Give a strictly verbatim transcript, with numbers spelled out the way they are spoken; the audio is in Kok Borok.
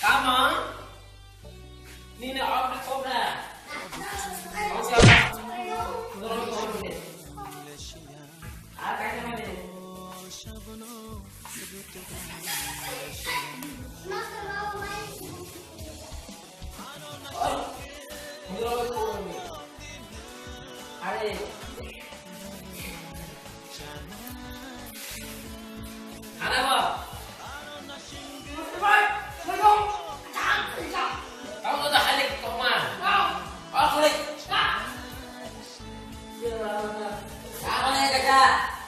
Come on. Nini obra, obra. Are. Ana ba. Kamu tuh dah halik kau mah. Oh, kulit. Apa nih, Kakak?